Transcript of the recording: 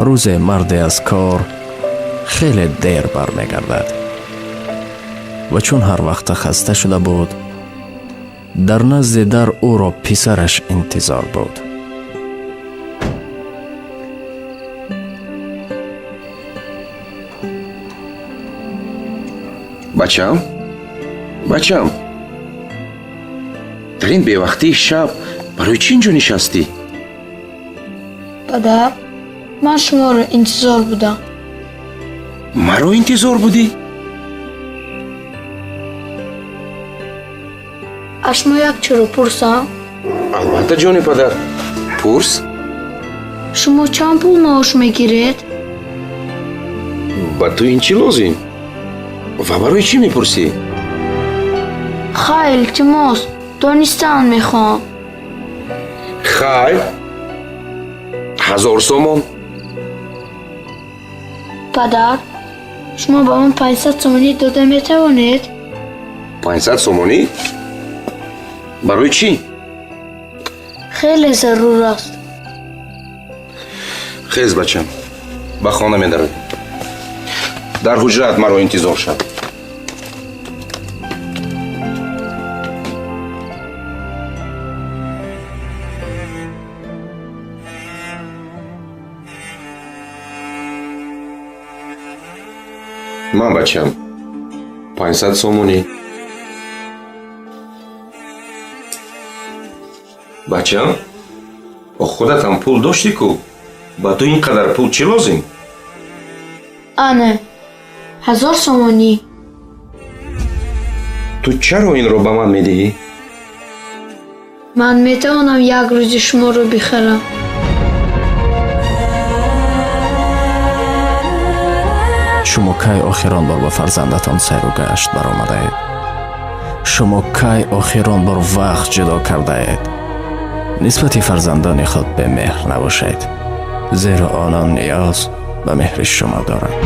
Рӯзе марде аз кор хеле дер бармегардад ва чун ҳар вақта хаста шуда буд, дар назди дар ӯро писараш интизор буд. Бачам, бачам, дар ин бевақтии шаб барои чӣ инҷо нишастӣ? Падар, ман шуморо интизор будам. Маро интизор будӣ? Аз шумо як чиро пурсам? Албатта, ҷони падар, пурс. Шумо чанд пул маош мегиред? Ба ту ин чӣ лозим ва барои чӣ мепурсӣ? Хай, илтимос, донистан мехоҳам. Хай, 1000 сомон. Падар, шумо ба ман 500 сомонӣ дода метавонед? 500 сомонӣ? Барои чӣ? Хеле зарур аст. Хез, бачам, ба хона медароем. Дар ҳуҷраат маро интизор шав. Ман, бачам, 500 сомонӣ. Бачам, худатам пул доштӣ ку, ба ту ин қадар пул чӣ лозим? Ана, 1000 сомонӣ. Ту чаро инро ба ман медиҳӣ? Ман метавонам як рӯзи шуморо бихарам. Шумо кай охирон бор ба фарзандатон сайру гашт баромадаед? Шумо кай охирон бор вақт ҷудо кардаед? Нисбати фарзандони худ бемеҳр набошед, зеро онон ниёз ба меҳри шумо доранд.